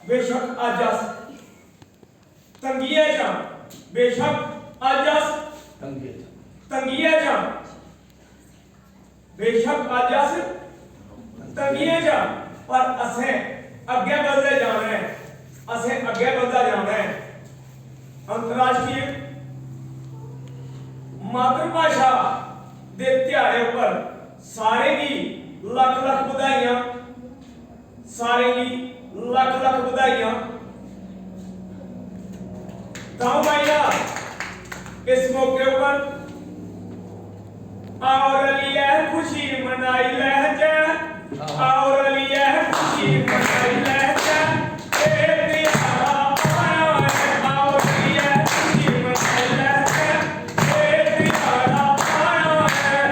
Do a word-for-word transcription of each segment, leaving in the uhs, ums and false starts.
बेशक अज्ज अस तंगियै च आं, बेशक अज्ज अस तंगियै च आं, बेशक अज्ज अस तंगियै च आं, पर असें अग्गें बधदे जाना ऐ, असें अग्गें बधदा जाना ऐ। अंतर्राष्ट्रीय मातृभाशा दे ध्याड़े उप्पर सारें गी लक्ख लक्ख बधाइयां। सारें गी लक्ख लक्ख बधाइयां। तां भाइया, इस मौके उप्पर आओ रलियै खुशी मनाई लैचै, आओ रलियै खुशी मनाई लैचै। एह् ध्याड़ा आया ऐ, आओ रलियै खुशी मनाई लैचै। एह् ध्याड़ा आया ऐ।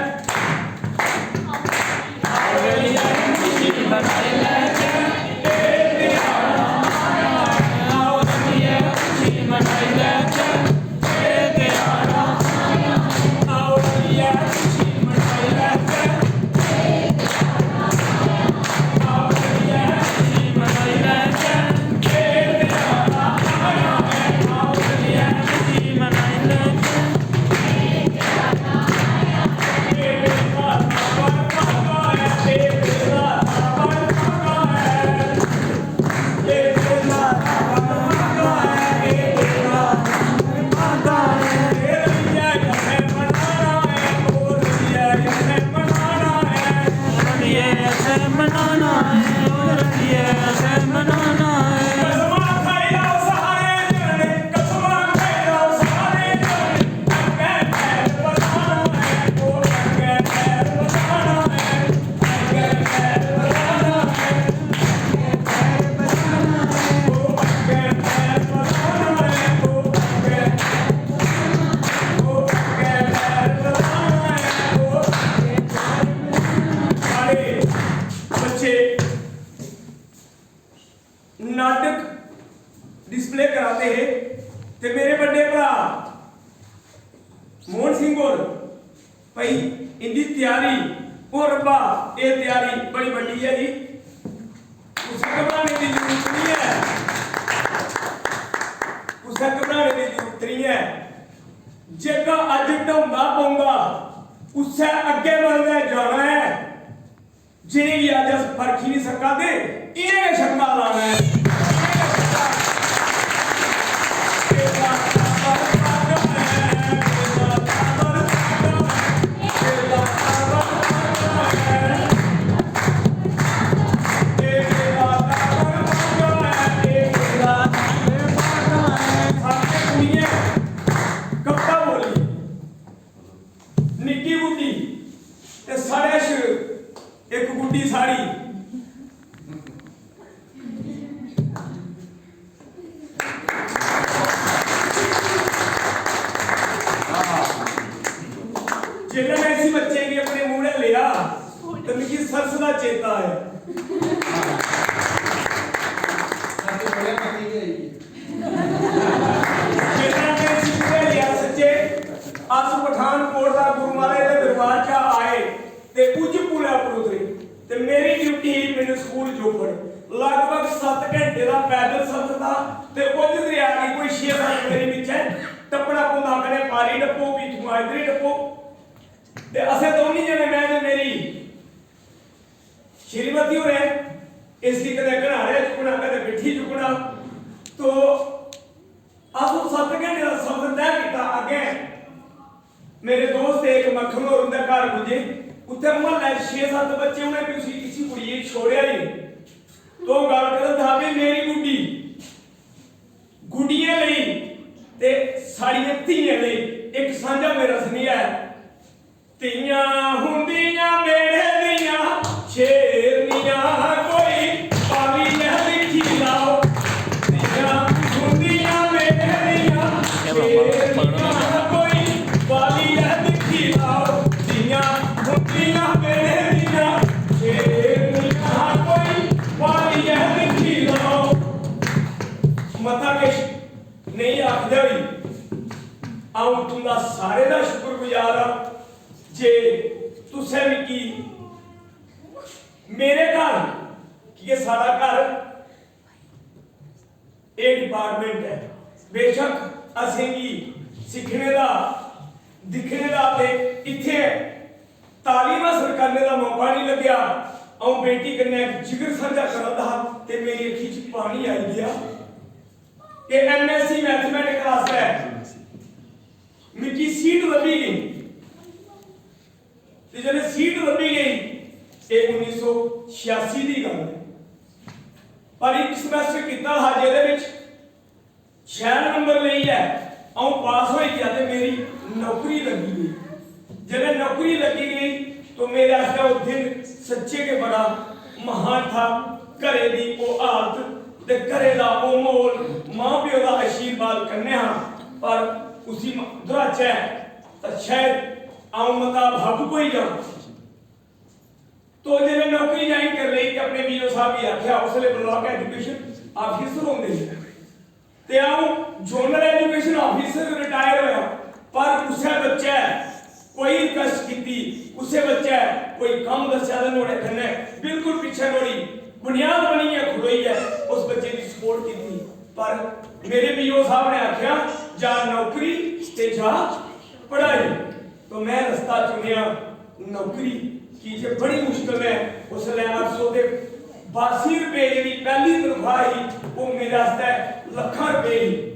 साढ़े बच्चे नाटक डिस्प्ले कराते हे ते मेरे बड्डे भ्रा मोहन सिंह होर, भाई, इंदी त्यारी, ओ रब्बा, एह् त्यारी बड़ी बड्डी ऐ जी। कुसै घबराने दी जरूरत निं ऐ, कुसै घबराने दी जरूरत निं ऐ। जेह्का अज्ज ढौंदा पौंदा, उस्सै अग्गें बधदे जाना ऐ। जिनेंगी अज्ज अस परखी निं सका दे, इ'नें गै छक्का लाना ऐ। निक्की मुट्टी ते साढ़े श इक गुड्डी साढ़ी। जेल्लै में इसी बच्चे गी अपने मूंढै लेआ ते मिगी सरस दा चेता आया। सच्च बोलेआ, पत्ती बी आई गेई। जेल्लै में इसी मूंढै लेआ, सच्चे, अस पठानकोट दा गुरु महाराज दे दरबार चा आए। ते उज्ज पुलै उप्पर उतरे ते मेरी ड्यूटी ही मिडल स्कूल जोफड़। लगभग सत्त घैंटे दा पैदल सफर था ते उज्ज दरेआ गी कोई छे सत्त मेरी पिच्छें टप्पना पौंदा हा, कदें पारी टप्पो, फ्ही इत्थुआं इद्धर टप्पो। ते असें दौनीं जने, में ते मेरी श्रीमती होरें, इसगी कदें घनाड़ै चुक्कना, कदें पिट्ठी चुक्कना। तो अस ओह् सत्त घैंटे दा सफर तय कीता। अग्गें मेरे दोस्त हे इक मक्खन होर, उं'दे घर पुज्जे। उत्थै म्हल्लै छे सत्त बच्चे, उ'नें बी उसी, इसी कुड़ियै गी छोड़ेआ ही नेईं। तो गल्ल करदा हा, "भाई, मेरी गुड्डी, गुड्डियें लेई ते साढ़ियें धियें लेई इक सांझा मेरा सनेहा ऐ।" धियां होंदियां मेरे दियां शेरनियां, कोई पालियै दिक्खी लैओ। धियां होंदियां मेरे दियां शेरनियां, कोई पालियै दिक्खी लैओ। धियां होंदियां मेरे दियां शेरनियां, कोई पालियै दिक्खी लैओ। मता किश नेईं आखदे होई अ'ऊं तुं'दा सारें दा शुक्रगुजार आं जे तुसें मिगी मेरे घर, की के साढ़ा घर एह् डिपार्टमेंट ऐ। बेशक असेंगी सिक्खने दा, दिक्खने दा ते इत्थै तालीम हासल करने दा मौका निं लग्गेआ। अ'ऊं बेटी कन्नै इक जिगर सांझा करा दा हा ते मेरी अक्खी च पानी आई गेआ। एह् एमएससी मैथमेटिक्स आस्तै मिगी सीट लब्भी गेई। ते जिसलै सीट लब्भी गेई, एह् उन्नी सौ छियासी दी गल्ल ऐ, पर इक semester कीता हा जेह्दे बिच शैल नंबर लेइयै अ'ऊं पास होई गेआ ते मेरी नौकरी लग्गी गेई। जिसलै नौकरी लग्गी गेई तो मेरे आस्तै ओह् दिन सच्चे गै बड़ा महान था। घरै दी ओह् हालत ते घरै दा ओह् म्हौल, मां प्यो दा आशीर्वाद कन्नै हा, पर उसी म-, दुहराचै तां शायद अ'ऊं मता भावुक होई जां। तो जिसलै नौकरी ज्वाइन करी लेई ते अपने बीओ साहब गी आखेआ, उसलै ब्लॉक एजुकेशन आफिसर होंदे हे ते अ'ऊं जोनल एजुकेशन आफिसर रिटायर होया, पर कुसै बच्चै कोई रिक्वेस्ट कीती, कुसै बच्चै कोई कम्म दस्सेआ ते नुहाड़े कन्नै बिल्कुल पिच्छै नुहाड़ी बुनियाद बनियै खड़ोइयै उस बच्चे दी सपोर्ट कीती। पर मेरे बीओ साहब ने आखेआ, "जा नौकरी ते जा पढ़ाई।" तो में रस्ता चुनेआ नौकरी, की जे बड़ी मुश्कल ऐ। उसलै अट्ठ सौ ते बासी रपेऽ जेह्ड़ी पैह्ली तनखाह् ही, ओह् मेरे आस्तै लक्खां रपेऽ ही।